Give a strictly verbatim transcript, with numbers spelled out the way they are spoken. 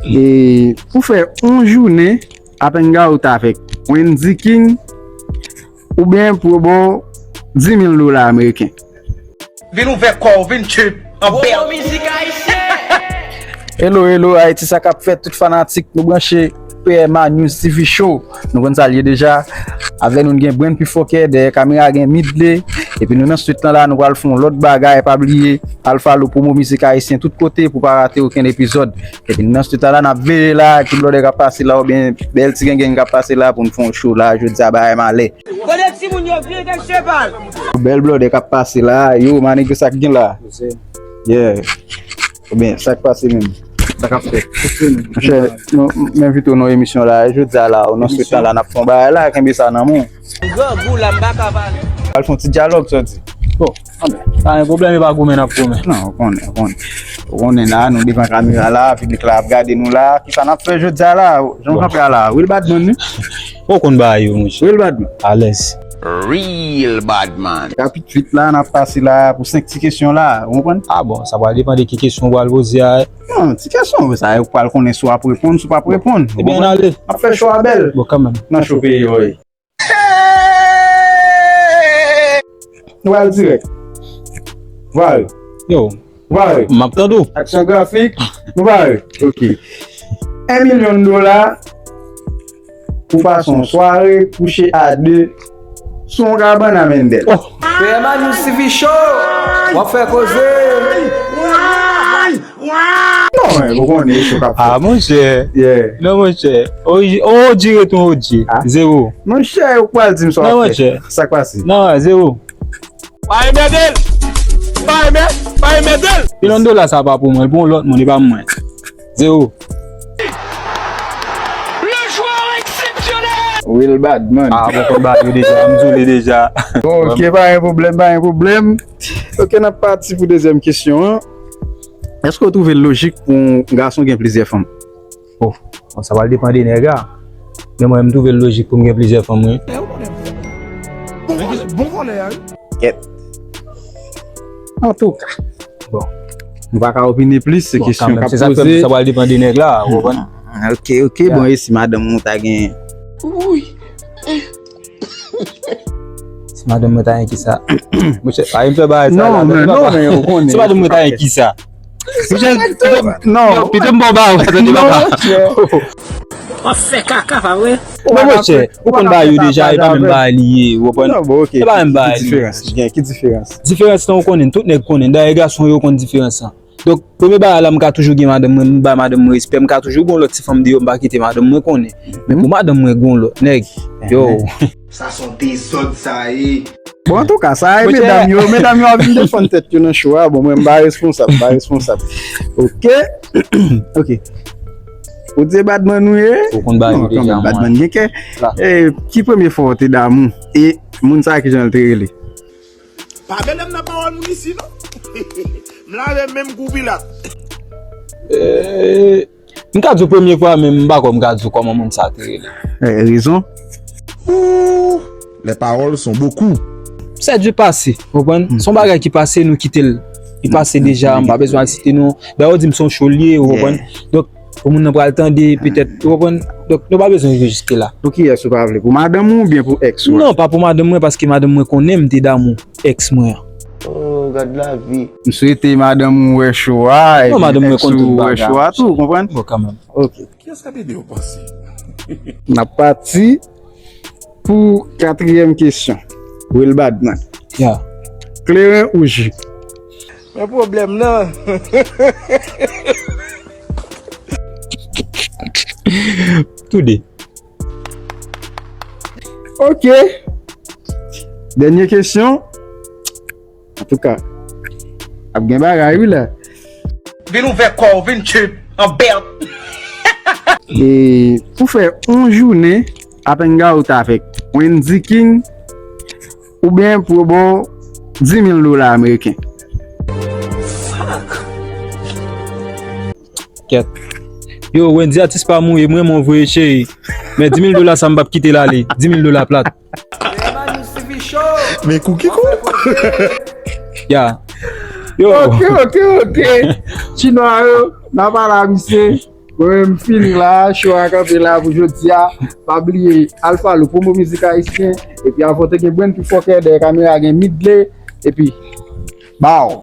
E pou fè yon jounen, Apèn Gaota avèk Wendy King, oubyen pou yo ba w dis mil dola ameriken. Vin ouvè kò w, vin trip an bèl. Mizik ayisyen. Hello, hello, Ayiti, sa k ap fèt, tout fanatik, nou branche P M A News T V Show. Nou konn sa l ye deja. Avè nou, n gen Brand P four K, dèyè kamera gen Midley. Epi nou nan street lan la, nou pral fè yon lòt bagay, pa bliye, al follow Promo Mizik Ayisyen tout kote pou pa rate okenn epizòd. Epi nou nan street lan la, n ap veye la, ki blòdè k ap pase la, oubyen bèl ti gengen k ap pase la pou n fè yon show la, jodi a bagay malè. Kote timoun yo vire de cheval. Bèl blòdè k ap pase la, yo, manege sa k gen la. Yeah. Oubyen, sa k pase menm? Sa k ap fèt? Monchè, nou, m envite w nan emisyon la, jodi a la, ou nan street lan la, n ap fè yon bagay la, kenbe sa nan men w. Grangou la, m pa ka pale. Al fè yon ti dyalòg, sa w di? Bon, anben, pa gen pwoblèm, e pa goumen n ap goumen. Non, ou konnen, ou konnen. Ou konnen la, nou devan kamera la, piblik la ap gade nou la. Kisa n ap fè jodi a la? Jan w kanpe a la, Will Badman, wi. Ou konn bagay yo, monchè. Will Badman. Alèz. Real Badman. Rapid vit la, n ap pase la pou senk ti kesyon la, ou konprann? Ah bon, sa pral depann de ki kesyon ou pral poze a. Non, ti kesyon, sa, ou pral konnen si w ap reponn, si w p ap reponn. Ebyen, n ale. N ap fè cho a bèl. Bon, kanmenm. Nan cho peyi yo ye. Nou al dirèk. Vwal. Yo. Vwal. M ap tande w. Aksyon grafik. Nou pare. Ok. En milyon dola pou pase yon sware kouche a de sou yon kabann a Mendel. Oh. P M A News T V Show. W ap fè koze. Non, men, ou konnen, se pa. Ah, monchè. Yeah. Non, monchè. O G, o G rete yon O G. Ah. Zewo. Monchè, ou pral di m sa w ap fè. Non, monchè. Sa k pase? Non, zewo. Pa enmède l! Pa enmè-, pa enmède l! Milyon dola sa pa pou mwen, l pou yon lòt moun, e pa mwen. Zewo. Le joueur exceptionnel! Will Badman. Ah, bon, konn ba yo deja, m di w li deja. Bon, ok, pa gen pwoblèm, pa gen pwoblèm. Ok, n ap pati pou dezyèm kesyon an. Èske w twouve l lojik pou yon gason gen plizyè fanm? Oh, bon, sa pral depann de nèg la. Men mwen, m twouve l lojik pou m gen plizyè fanm, wi. Bon vòlè, bon vòlè a, wi. Kèt. Antouka. Bon. M pa ka opine plis, se kesyon k ap poze. Bon, kanmenm, se sa k fè m di sa pral depann de nèg la, ou konprann? Ok, ok, bon, e si madanm ou ta gen? Wouy. Si madanm mwen ta gen kisa? Monchè, pa vin fè bagay sa la. Non, men, non, men, ou konnen. Si madanm mwen ta gen kisa? Monchè, non. Pito m ba w ba ou, tande papa. W ap fè kaka, pa vre? Non, monchè, ou konn ba yo deja, e pa menm bagay li ye, ou konprann? Non, bon, ok. E pa menm bagay li ye. Ki diferans? Gen, ki diferans? Diferans lan, ou konnen, tout nèg konnen. Dayè, gason yo konn diferans lan. Donk, premye bagay la, m ka toujou gen madanm mwen, m bay madanm mwen respè, m ka toujou gen yon lòt ti fanm deyò, m pa kite madanm mwen konnen. Men pou madanm mwen gen yon lòt nèg, yo. Sa se yon dezòd sa ye. Bon, antouka, sa e medam yo, medam yo ap vin defann tèt yo nan cho a, bon, mwen, m pa responsab, m pa responsab. Ok. Ok. Ou di e Badman ou ye? Ou konn bagay yo deja, mwen. Non, kanmenm, Badman gen kè. E, ki premye fwa w te damou? E moun sa a, kijan l te rele? Pa mele m nan pawòl moun isi, non. M lave men m kou Pilat. Eh, m ka di w premye fwa, men m pa kwè m ka di w kòman moun sa te rele. Eh, rezon? Ouh, les paroles sont beaucoup. C'est du passé, ou konprann? Se yon bagay ki pase, nou kite l. Li pase deja, m pa bezwen al site non. Dayè, ou di m se yon cho l ye, ou konprann? Donk, pou moun nan pral tande, petèt, ou konprann? Donk, nou pa bezwen rive jiske la. Pou kiyès ou pa vle? Pou madanm ou oubyen pou èks ou a? Non, pa pou madanm mwen, paske madanm mwen konnen m te damou èks mwen an. Oh, gad lavi. M swete madanm ou wè cho a, epi èks ou wè cho a tou, ou konprann? Bon, kanmenm. Ok. Kiyès k ap ede w panse? N ap pati pou katriyèm kesyon. Will Badman. Ya. Kleren ou ji? Men pwoblèm nan. Toude. Ok. Dènye kesyon. Antouka, ap gen bagay wi la. Vin ouvè kò w, vin trip an bèl. E pou fè yon jounen, Apèn Gaota avèk Wendy King, oubyen pou yo ba w dis mil dola ameriken. Kèt. Yo, Wendy, atis pa m ou ye, m renmen w vre, cheri. Men dis mil dola sa, m p ap kite l ale. Dis mil dola plat. Men kou ki kou. Ya. Yo. Ok, ok, ok. Chinwa yo, n a pale a misye. Mwen menm fini la, show a kanpe la pou jodi a. Pa bliye Alpha Lou, pwomo mizik ayisyen. Epi avan te gen Brand pi fò kè dèyè kamera, gen Midley. Epi, bow.